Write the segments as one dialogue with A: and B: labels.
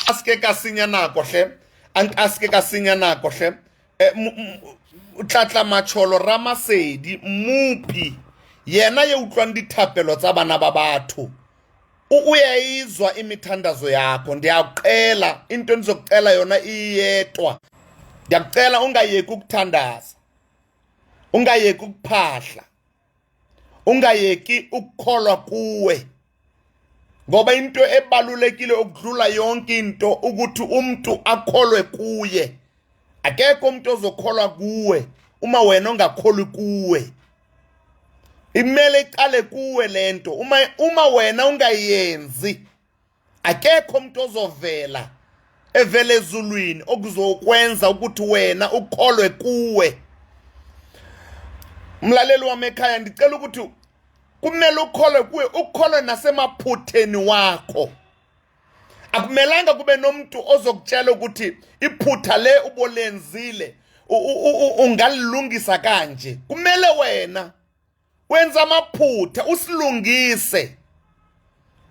A: A se ke ka senya nako hle, a se ke ka senya nako hle. Eh, Tlatla Matšholo Ramasedi, Mmopi, yena ye utlwang dithapelo tsa bana ba batho, uyayizwa imithandazo yakho. Ndiyakucela, into endizokucela yona iyedwa, ndiyakucela ungayeki ukuthandaza, ungayeki ukuphahla, ungayeki ukukholwa kuwe, ngoba into ebalulekile ukudlula yonke into ukuthi umuntu akholwe kuye. Akekho umuntu ozokholwa kuwe uma wena ungakholwi kuwe. Imele iqale kuwe lento. Uma wena ungayenzi, akekho umuntu ozovela evele ezulwini okuzokwenza ukuthi wena ukholwe kuwe. Mlaleli wami ekhaya, ndicela ukuthi kumele ukholwe kuwe, ukholwe nasemaphutheni wakho. Akumelanga kube nomuntu ozokutshela ukuthi iphutha le ubolenzile ungalilungisa kanje. Kumele wena wenza amaphutha usilungise.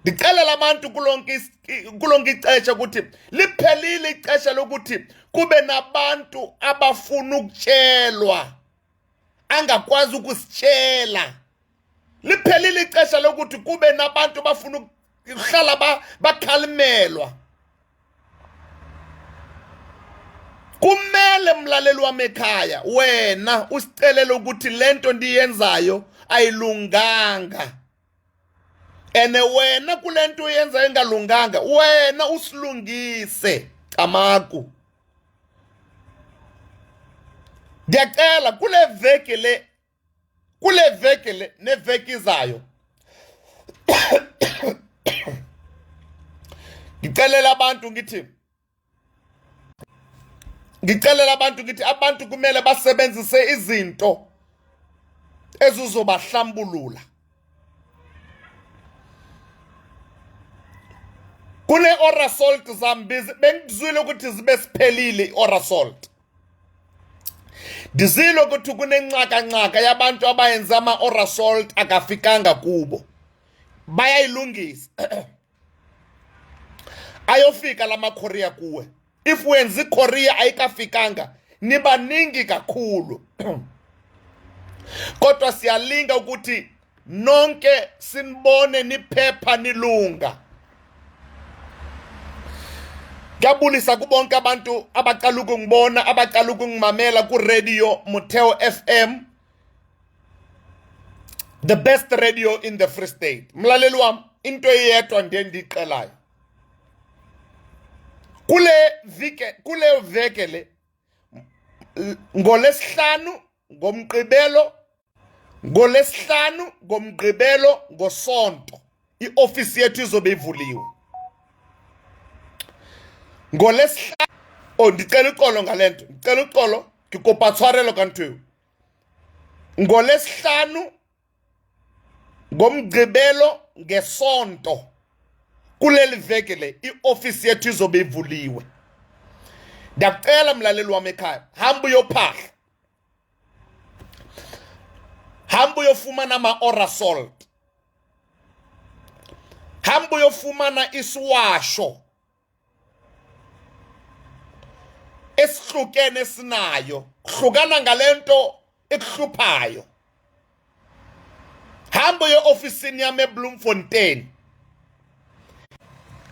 A: Ndicelela abantu kulonke ixesha ukuthi liphelile ixesha lokuthi kube nabantu abafuna ukutshelwa angakwazi ukusitshela. Liphelile ixesha lokuthi kube nabantu bafuna ukuhlala bakhalimelwa. Kumele mlaleli wami ekhaya, wena usicelele ukuthi lento ndiyenzayo ayilunganga, ene wena kulento uyenzayo engalunganga, wena usilungise. Camagu, ndiyacela kule veki le, kule veki le neveki izayo, ngicelela abantu ngithi, ngicelela abantu ngithi abantu kumele basebenzise izinto ezizobahlambulula. Kune ora salt zambizi, bengizwile ukuthi zibe siphelile i-ora salt. Ndizile ukuthi kunenxakanxaka yabantu abayenza ama-ora salt akafikanga kubo, bayayilungisa, ayofika lama Korea kuwe. If wenza iKorea ayikafikanga, nibaningi kakhulu, kodwa siyalinga ukuthi nonke sinibone niphepha nilunga. Ngiyabulisa kubonke abantu abaqala ukungibona, abaqala ukungimamela ku Radio Motheo FM, the best radio in the Free State. Mlaleli wami, into eyedwa ndiye ndiyixelayo kule vike, kule veke le, ngolesihlanu, ngomgqibelo, ngolesihlanu, ngomgqibelo, ngosonto, iofisi yethu izobe ivuliwe ngolesihlanu. Oh, ndicela uxolo ngalento, ndicela uxolo, ke kopa tshwarelo ka ntho eo. Ngolesihlanu, ngomgqibelo, ngesonto, kuleli veki le, iofisi yethu izobe ivuliwe. Ndiyakucela mlaleli wami ekhaya, hamba uyophahla, hamba uyofumana ama-ora salt, hamba uyofumana isiwasho esihlukene esinayo, kuhlukana ngalento ekuhluphayo. Hamba uye ofisini yami eBloemfontein,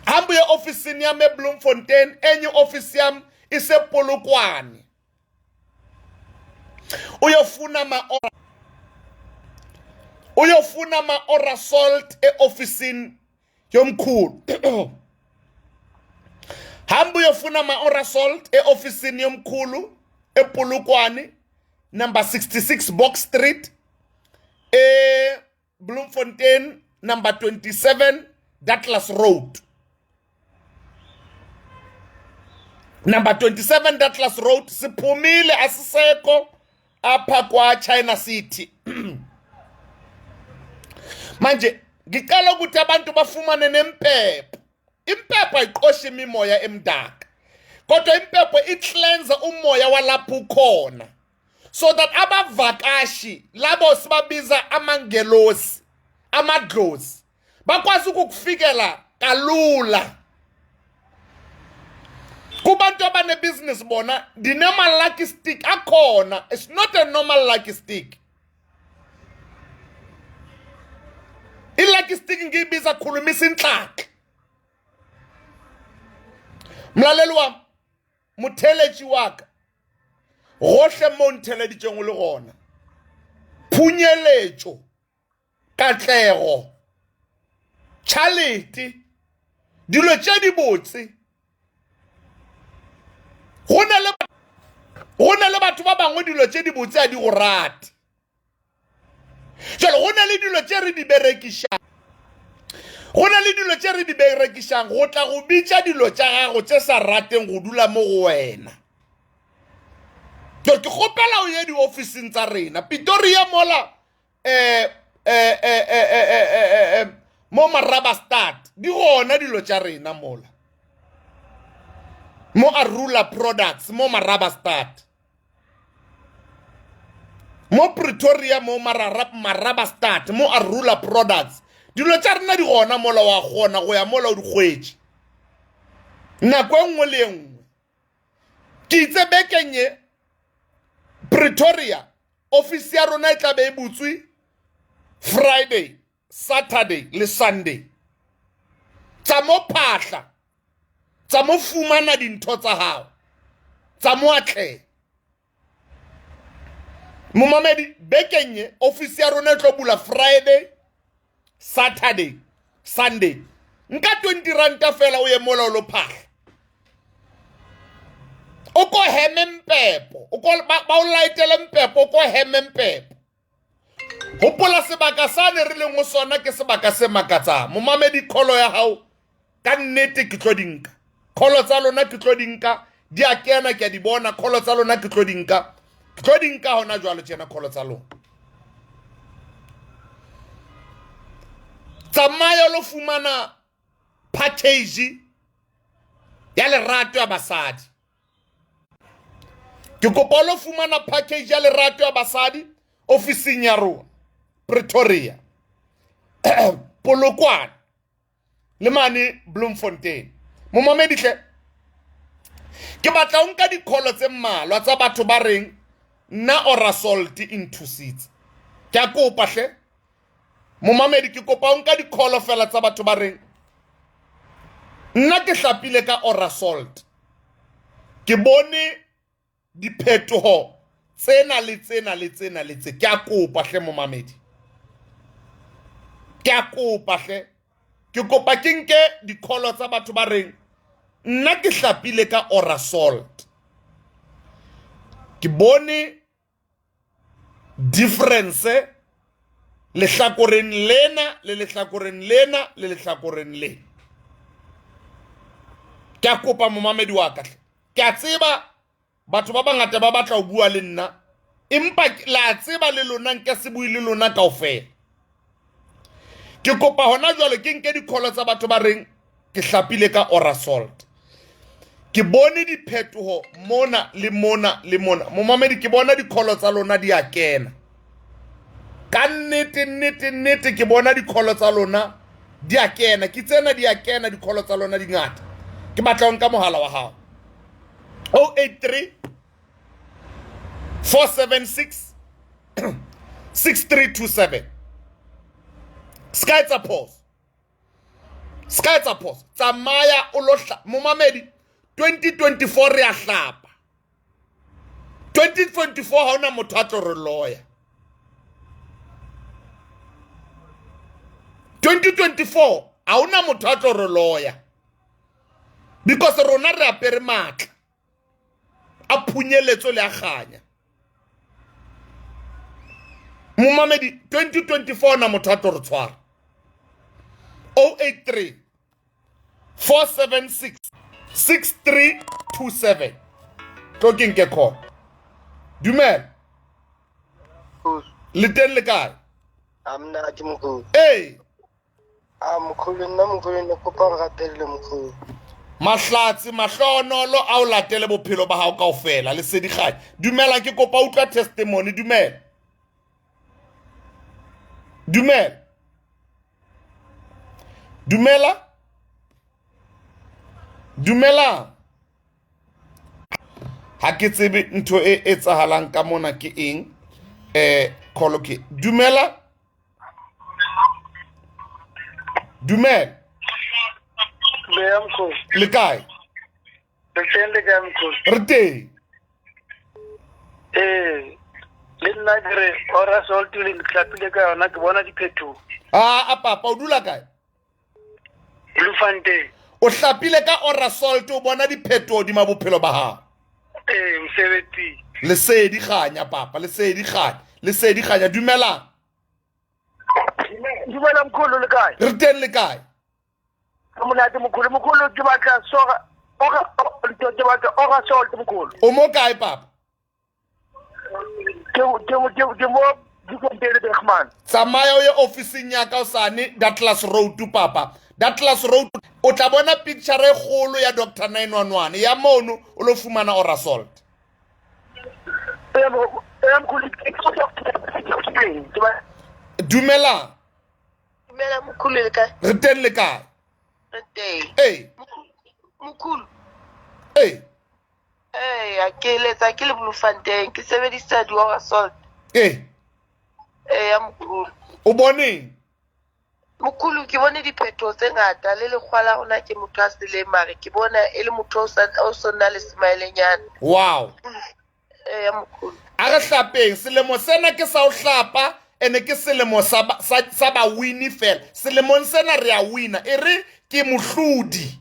A: hamba uye ofisini yami eBloemfontein, enye ofisi yami isePolokwane, uyofuna ama uyofuna ama ora salt eofisini yomkhulu. Hamba uyofuna ama ora salt eofisini yomkhulu ePolokwane, number 66 Box Street, e Bloemfontein, number 27 Douglas Road. Number 27 Douglas Road, siphumile, asisekho apha kwa China City. Manje ngicela ukuthi abantu bafumane nempepho. Impepho ayiqoshi imimoya emdaka, kodwa impepho icleanse umoya walapho ukhona, so that abavakashi labo sibabiza amangelosi, amadlozi, bakwazi ukukufikela kalula. Kubantu abanebusiness bona ndinema-lucky stick akhona. It's not a normal lucky stick. I-lucky stick ngiyibiza khulumisa intlaka. Mlaleli wam, motheletši wa ka, gohle mo ntheleditšeng o le gona, phunyeletšo, katlego, tšhalete, dilo tše dibotse. Go na le batho ba bangwe dilo tše dibotse a di go rate. Jalo go na le dilo tše re di berekišang, go na le dilo tše re di berekišang go tla go bitša dilo tša gago tše sa rateng go dula mo go wena. Jalo ke kgopela o ye diofising tsa rena Pretoria mola, mo Marabastad, di gona dilo tša rena mola mo Arula Products, mo Marabastad, mo Pretoria, mo Marabastad, mo Arula Products. Dilo tša rena di gona mola, wa kgona go ya mola o di kgwetše nako e nngwe le e nngwe. Ke itse bekeng ye Pretoria office ya rona e tla be e butswe Friday, Saturday le Sunday. Tsa mo phahla, tsa mo fumana dintho tsa gago, tsa mo atlega. Momamedi, bekeng ye office ya rona e tlo bula Friday, Saturday, Sunday. Nka 20 ranta fela o ye mola o lo phahla, o ko heme mpepo, o ko ba o laetele mpepo, o ko heme mpepo. Hopola sebaka sa ne re leng go sona ke sebaka se makatsang. Momamedi, kholo ya gago ka nnete ke tlo di nka. Kholo tsa lona ke tlo di nka, di a kena, ke a di bona. Kholo tsa lona ke tlo di nka, ke tlo di nka gona jwalo tjena kholo tsa lona. Tsamaya lo fumana package ya lerato ya basadi. Ke kopa lo fumana package ya lerato ya basadi ofising ya rona Pretoria, Polokwane le mane Bloemfontein. Momamedi hle, ke batla o nka dikholo tse mmalwa tsa batho ba reng nna Orasalt e nthusitse. Ke a kopa hle momamedi, ke kopa o nka dikholo fela tsa batho ba reng nna ke hlapile ka Orasalt, ke bone diphetoho tsena le tsena le tsena le tse. Ke a kopa hle momamedi, ke a kopa hle, ke kopa ke nke dikholo tsa batho ba reng nna ke hlapile ka Orasalt, ke bone difference lehlakoreng lena le lehlakoreng lena le lehlakoreng le. Ke a kopa momamedi wa ka hle, ke a tseba batho ba bangata ba batla ho bua le nna, empa la tseba le lona nka se bue le lona kaofela. Ke kopa hona jwale ke nke dikholo tsa batho ba reng ke hlapile ka Orasalt, ke bone diphetoho mona le mona le mona. Momamedi, ke bona dikholo tsa lona di a kena ka nnete nnete nnete. Ke bona dikholo tsa lona di a kena, ke tsena di a kena, dikholo tsa lona di ngata. Ke batla ho nka mohala wa hao 083 476 6327. Ska etsa phoso, ska etsa phoso, tsamaya o lo momamedi, 2024 re a hlapa. 2024 ha ona motho a tlo re loya. 2024 ha ona motho a tlo re loya, because rona re apere matla a phunyeletso le a kganya. Momamedi, 2024 na motho a tlo re tshwara. 083 476 6327. Tlo ke nke call. Dumela, le teng le kae?
B: A monate mokgolo.
A: Ee.
B: A mokgolo, nna mokgolo ne kopa nrapelle mokgolo.
A: Mahlatsi mahlonolo a o latele bophelo ba hao kaofela. Lesedikgadi, dumela, ke kopa utlwa testimony. Dumela, dumela, dumela, dumelang. Ha ke tsebe ntho e etsahalang ka mona ke eng. Call ke. Dumela. Dumela.
B: Beya mkhulu.
A: Le kae?
B: Re teng le kae mkhulu?
A: Re teng.
B: Ee, le nna ke re ora salt le ntlapile ka yona ke bona diphetogo.
A: A papa o dula kae?
B: Bloemfontein.
A: O hlapile ka ora salt o bona diphetogo di ma bophelo ba gago.
B: Ee, mosebetsing.
A: Lesedi kganya papa, lesedi kganya, lesedi kganya. Dumelang.
B: Dumela mkhulu le kae?
A: Re teng le kae?
B: Monate mkhulu, mkhulu ke batla sora ora ke batla ora salt mkhulu.
A: O mo kae papa?
B: Ke mo Bloemfontein Bergman.
A: Tsamaya o ye ofising ya ka osane Douglas Road papa. Douglas Road o tla bona picture e kgolo ya Dr 911 ya mono o lo fumana ora salt. Dumela.
C: Dumela mkhulu le kae?
A: Re teng le kae?
C: Re teng.
A: Ee.
C: Mkhulu.
A: Ee.
C: Ee, ke letsa ke le Bloemfontein, ke sebedisa di-ora salt.
A: Ee.
C: Ee, ya mkhulu.
A: O boneng?
C: Mkhulu ke bone diphetoho tse ngata le lekgwa la rona ke motho a seleng mare ke bona e le motho o so nna le smile-nyana.
A: Wow.
C: Ee, mkhulu.
A: A re hlapeng, selemo sena ke sa o hlapa ene ke selemo sa ba wini fela. Selemong sena re a wina. E re ke mohlodi.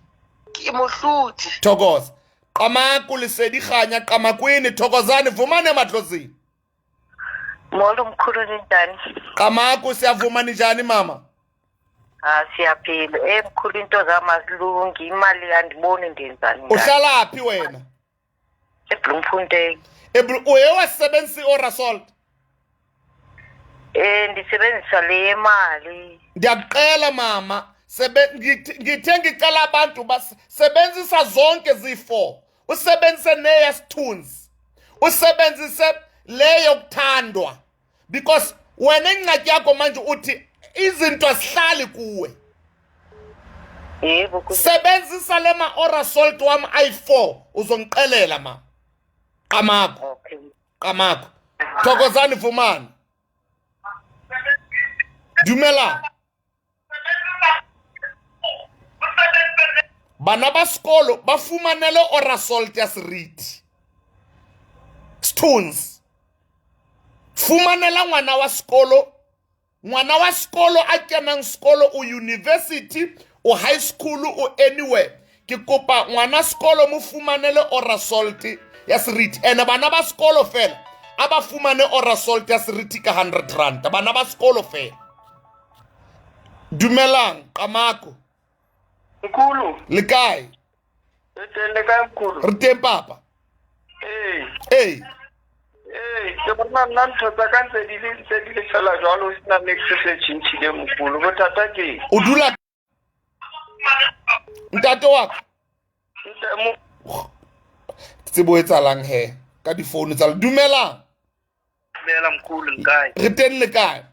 C: Ke mohlodi.
A: Thokoza. Qamaku lesedi kganya, qamakwini, thokozani, vumane matlosini.
D: Molo mkhulu ninjani?
A: Qamaku siyavuma ninjani mama?
D: Ah siyaphila. Mkhulu into zami azilungi, imali andiboni ndenzani.
A: Uhlala phi wena?
D: eBloemfontein.
A: Uye wasebenzisa i-ora salt?
D: Ndisebenzisa le yemali.
A: Ndiyakuqela mama. Ngithe ngicela abantu basebenzisa zonke ziyi-4. Usebenzise neyesithunzi. Usebenzise le yokuthandwa. Because wena ingxaki yakho manje uthi izinto azihlali kuwe.
D: Yebo.
A: Sebenzisa le ma-ora salt wami ayi-4 uzongiqelela ma. Qamakho.
D: Okay.
A: Qamakho. Thokozani Vumani. Dumela. Bana ba sekolo ba fumanele ora salt ya seriti. Stones. Fumanela ngwana wa sekolo. Ngwana wa sekolo a kenang sekolo o university o high school o anywhere. Ke kopa ngwana sekolo mo fumanele ora salt ya seriti. Ene bana ba sekolo fela a ba fumane ora salt ya seriti ka 100 rand. Bana ba sekolo fela. Dumelang Qamako.
B: Mkhulu.
A: Le kae?
B: Re teng le kae mkhulu?
A: Re teng papa.
B: Ee.
A: Ee.
B: Ee, ke bona nna ntho tsa ka ntse di le fela jwalo, ho sena niks se tjhentjhileng mkhulu. Bothata ke eng?
A: O dula ntate wa ka? Tsebo e etsahalang he ka difounu tsa dumelang.
E: Dumela mkhulu, le kae?
A: Re teng le kae?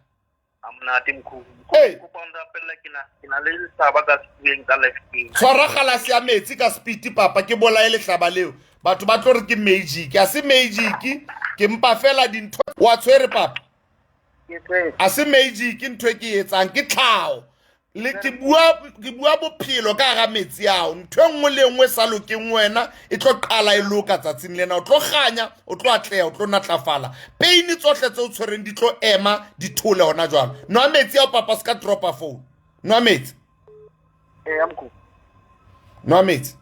E: A monate mkhulu.
A: Ee.
E: Kopa o nrapella ke na le lehlaba ka sefubeng ka lefteng.
A: Tshwara galase ya metsi ka speed papa, ke bolaye lehlaba leo. Batho ba tlo re ke magic, a se magic, ke mpa fela dintho. Wa tshwere papa? A se magic ntho e ke e etsang, ke tlhaho. Le ke bua bophelo ka hara metsi ao. Ntho e nngwe le nngwe sa lokeng wena e tlo qala e loka tsatsing lena. O tlo kganya, o tlo atleha, o tlo natlafala. Pain tsohle tse o tshwereng di tlo ema, di thole hona jwale. Nwa metsi ao papa, se ka dropa phone. Nwa metsi.
E: Ee, mkhulu.
A: Nwa metsi.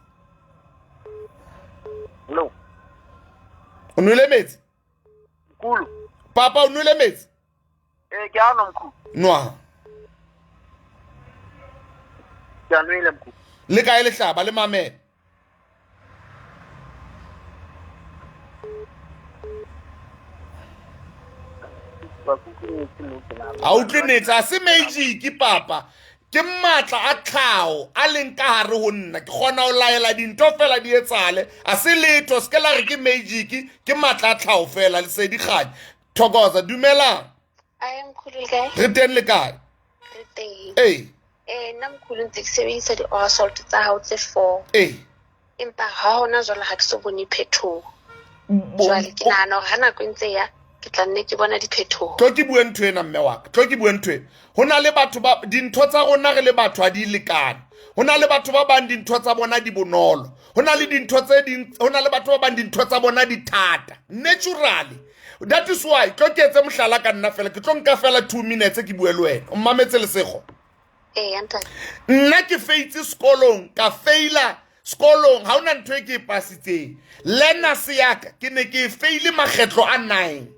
E: Hello.
A: O nwele metsi?
E: Mkhulu.
A: Papa, o nwele metsi?
E: Ee, ke a nwa mkhulu.
A: Nwa.
E: Ke a nwele mkhulu.
A: Le kae lehlaba le mamela? A utlwe niks, a se magic papa. Ke matla a tlhaho a leng ka hare ho nna. Ke kgona ho laela dintho fela di etsahale. A se letho, se ke la re ke magic, ke matla a tlhaho fela, lesedi kganya. Thokoza, dumelang.
F: Ae mkhulu le kae?
A: Re teng le kae?
F: Re teng.
A: Ee.
F: Nna mkhulu ntse ke sebedisa di-ora salt tsa hao tse 4.
A: Ee.
F: Empa ha hona jwale ha ke so bone phetoho. Jwale ke nahana hore ha nako e ntse e ya ke tla nne ke bona diphetoho.
A: Tlo ke bue ntho ena mme wa ka, tlo ke bue ntho ena. Ho na le batho ba dintho tsa rona re le batho ha di lekane. Ho na le batho ba bang dintho tsa bona di bonolo. Ho na le dintho tse ding, ho na le batho ba bang dintho tsa bona di thata. Naturally. That is why tlo ke etse mohlala ka nna fela, ke tlo nka fela 2 minutes ke bue le wena. O mmametse Lesego?
F: Ee, ntate.
A: Nna ke feitse sekolong, ka feila sekolong, ha hona ntho e ke e pasitseng. Learners ya ka ke ne ke e feile makgetlo a 9.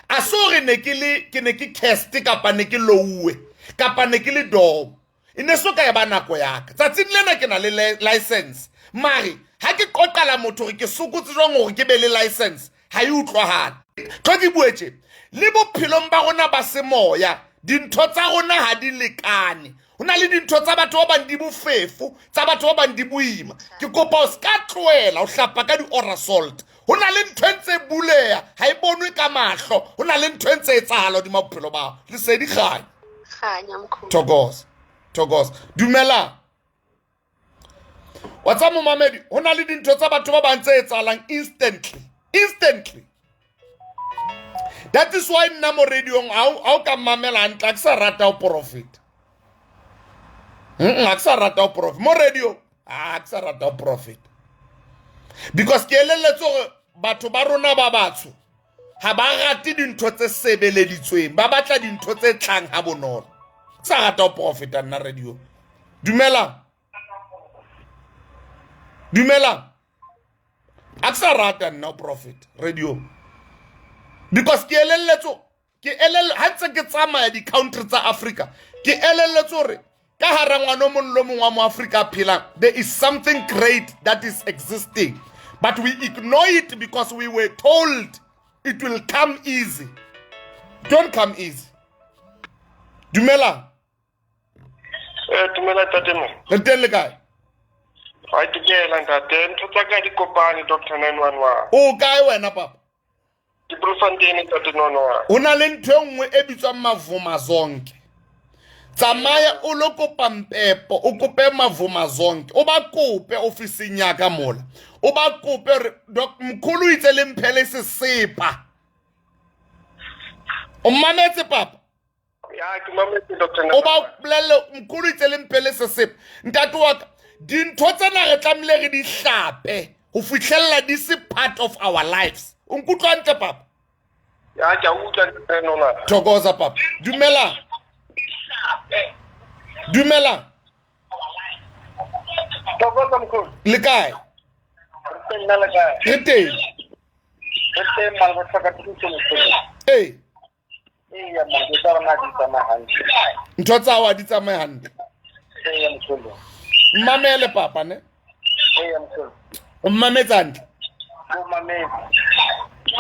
A: A se hore ne ke le ke ne ke cast kapa ne ke louwe kapa ne ke le dom. E ne so ka e ba nako ya ka. Tsatsing lena ke na le license. Mare ha ke qoqela motho hore ke sokotse jwang hore ke be le license, ha e utlwahale. Tlo ke bue tje, le bophelong ba rona ba semoya, dintho tsa rona ha di lekane. Ho na le dintho tsa batho ba bang di bofefo, tsa batho ba bang di boima. Ke kopa o ska tlohela ho hlapa ka di-ora salt. Ho na le ntho e ntse buleha, ha e bonwe ka mahlo. Ho na le ntho e ntse etsahala hodima bophelo ba hao. Lesedi kganya.
F: Kganya mkhulu.
A: Thokoza. Thokoza. Dumelang. Wa tsa momamedi, ho na le dintho tsa batho ba bang tse etsahalang instantly. Instantly. That is why nna mo radiong ha o ka mmamela hantle, ha ke sa rata ho profeta. Ha ke sa rata ho profeta. Mo radiong, ha ke sa rata ho profeta. Because ke elelletse hore batho ba rona ba batsho ha ba rate dintho tse sebeleditsweng, ba batla dintho tse tlang ha bonolo. Ke sa rata ho profeta nna radio. Dumelang. Dumelang. Ha ke sa rata nna ho profeta radio. Because ke elelletse, ke elelle ha ntse ke tsamaya di-country tsa Africa, ke elelletse hore ka hara ngwana o mong le mong wa mo Africa a phelang, there is something great that is existing, but we ignore it because we were told it will come easy. Don't come easy. Dumelang.
B: Dumela ntate mo.
A: Re teng le kae?
B: Ha ke kela ntate, ntho tsa ka di kopane Doctor 911.
A: O kae wena papa?
B: Ke Bloemfontein ntate 911.
A: Ho na le ntho e nngwe e bitswang mavuma zonke. Tsamaya o lo kopa mpepo, o kope mavuma zonke, o ba kope ofising ya ka mola. O ba kope hore Doc mkhulu o itse le mphele sesepa. O mmametse papa?
B: Ya, ke mametse Doctor
A: O ba bolelle mkhulu itse le mphele sesepa. Ntate wa ka, dintho tsena re tlamehile re di hlape ho fihlella di se part of our lives. O nkutlwa hantle papa?
B: Ya, ke a utlwa ntate Nona.
A: Thokoza papa. Dumelang. Dumelang.
E: Thokoza mkhulu.
A: Le kae?
E: Re teng nna le kae?
A: Re teng.
E: Re teng mara re hloka thuso mkhulu.
A: Ee.
E: Eya man, ntho tsa rona di tsamaye hantle.
A: Ntho tsa hao di tsamaye hantle.
E: Eya mkhulu.
A: Mmamele papa ne?
E: Eya mkhulu.
A: O mmametse hantle?
E: O mametse.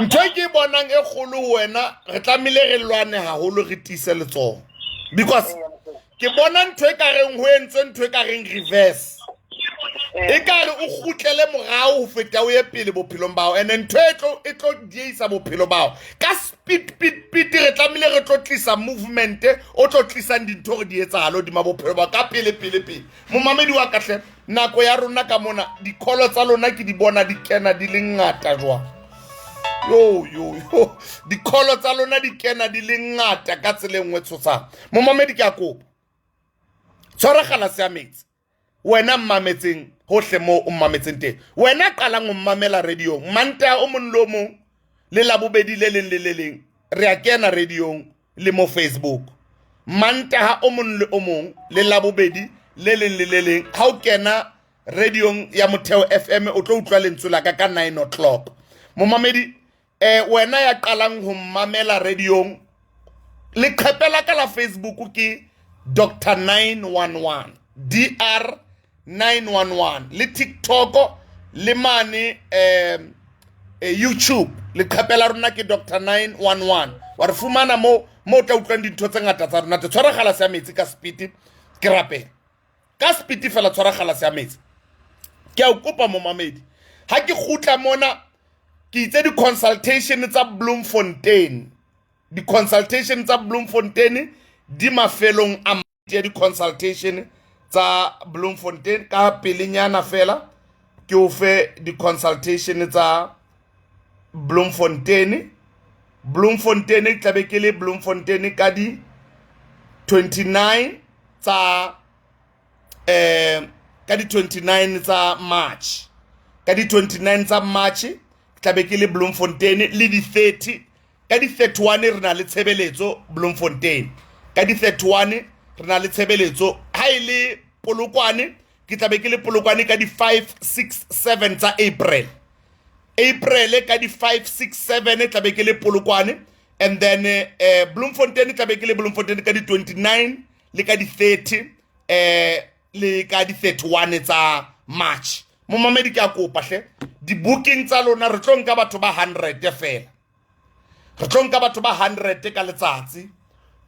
A: Ntho e ke e bonang e kgolo ho wena, re tlamehile re lwane haholo, re tiise letsoho. Because ke bona ntho e ka reng ho entswe ntho e ka reng reverse. E ka re o kgutlele morao ho feta o ye pele bophelong ba hao. And ntho e tlo, e tlo dieisa bophelo ba hao. Ka speed, speed, speed, re tlamehile re tlo tlisa movement o tlo tlisang dintho hore di etsahale hodima bophelo ba hao. Ka pele, pele, pele. Momamedi wa ka hle, nako ya rona ka mona, dikholo tsa lona ke di bona di kena di le ngata jwang. Yo, yo, yo. Dikholo tsa lona di kena di le ngata ka tsela e nngwe tshosang. Momamedi ke a kopa. Tshwara galase ya metsi. Wena mmametseng hohle moo o mmametseng teng. Wena qalang o mmamela radiong. Mantaha o mong le o mong le Labobedi le leng le le leng re a kena radiong le mo Facebook. Mantaha o mong le o mong le Labobedi le leng le le leng ha o kena radiong ya Motheo FM o tlo utlwa lentswe la ka ka 9 o'clock. Momamedi, wena ya qalang ho mmamela radiong, leqhepe la ka la Facebook ke Doctor 911, DR 911, le TikTok le mane YouTube, leqhepe la rona ke Doctor 911. Wa re fumana mo o tla utlwang dintho tse ngata tsa rona. Tshwara galase ya metsi ka speed, ke rapela. Ka speed fela tshwara galase ya metsi. Ke a o kopa momamedi, ha ke kgutla mona ke itse di-consultation tsa Bloemfontein. Di-consultation tsa Bloemfontein di mafelong a ya di-consultation tsa Bloemfontein. Ka pelenyana fela ke o fe di-consultation tsa Bloemfontein. Bloemfontein ke tlabe ke le Bloemfontein ka di 29 tsa ka di 29 tsa March. Ka di 29 tsa March ke tlabe ke le Bloemfontein le di 30. Ka di 31 re na le tshebeletso Bloemfontein. Ka di 31 re na le tshebeletso. Ha e le Polokwane ke tlabe ke le Polokwane ka di 5, 6, 7 tsa April. April ka di 5, 6, 7 tlabe ke le Polokwane, and then Bloemfontein tlabe ke le Bloemfontein ka di 29 le ka di 30 le ka di 31 tsa March. Momamedi ke a kopa hle, di-booking tsa lona re tlo nka batho ba 100 fela. Re tlo nka batho ba 100 ka letsatsi.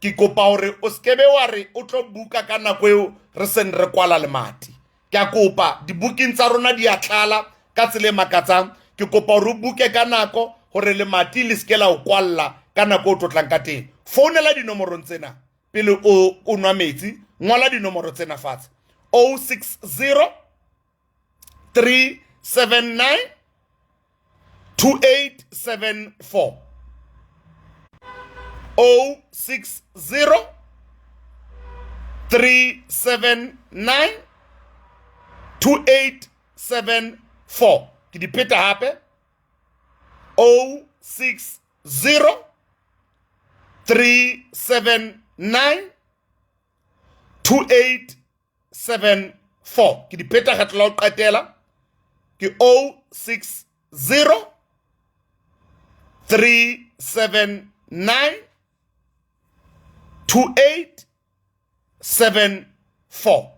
A: Ke kopa hore o skebe wa re o tlo buka ka nako eo re seng re kwala lemati. Ke a kopa, di-booking tsa rona di a tlala ka tsela e makatsang. Ke kopa hore o buke ka nako hore lemati le seke la o kwalla ka nako o tlotlang ka teng. Founela dinomorong tsena pele o nwa metsi. Ngola dinomoro tsena fatshe. 060 379 2874. 060 379 2874. Ke di pheta hape. 060 379 2874. Ke di pheta kgetlo la ho qetela. Ke 060 379 2874.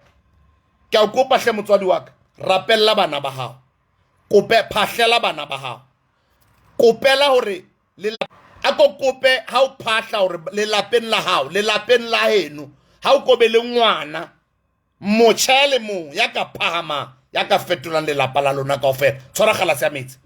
A: Ke a o kopa hle motswadi wa ka, rapella bana ba hao. Kope phahlela bana ba hao. Kopela hore a ko kope ha o phahla hore lelapeng la hao, lelapeng la heno, ha o kobe le ngwana motjha le mong ya ka phahamang, ya ka fetolang lelapa la lona kaofela. Tshwara kgalase ya metsi.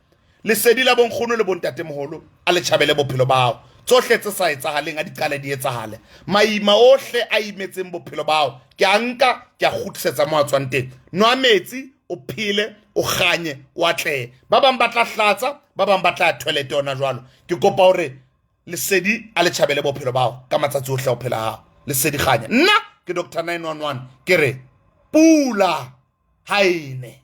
A: Lesedi la bonkgono le bontatemoholo a le tjhabele bophelo ba hao. Tsohle tse sa etsahaleng a di qale di etsahale. Maima ohle a imetseng bophelo ba hao ke a nka, ke a kgutlisetsa mo a tswang teng. Nwa metsi, o phele, o kganye, o atlehe. Ba bang ba tla hlatsa, ba bang ba tla toilet yona jwalo. Ke kopa hore lesedi a le tjhabele bophelo ba hao ka matsatsi ohle a ho phela hao. Lesedi kganya. Nna ke Doctor 911 ke re pula ha ene.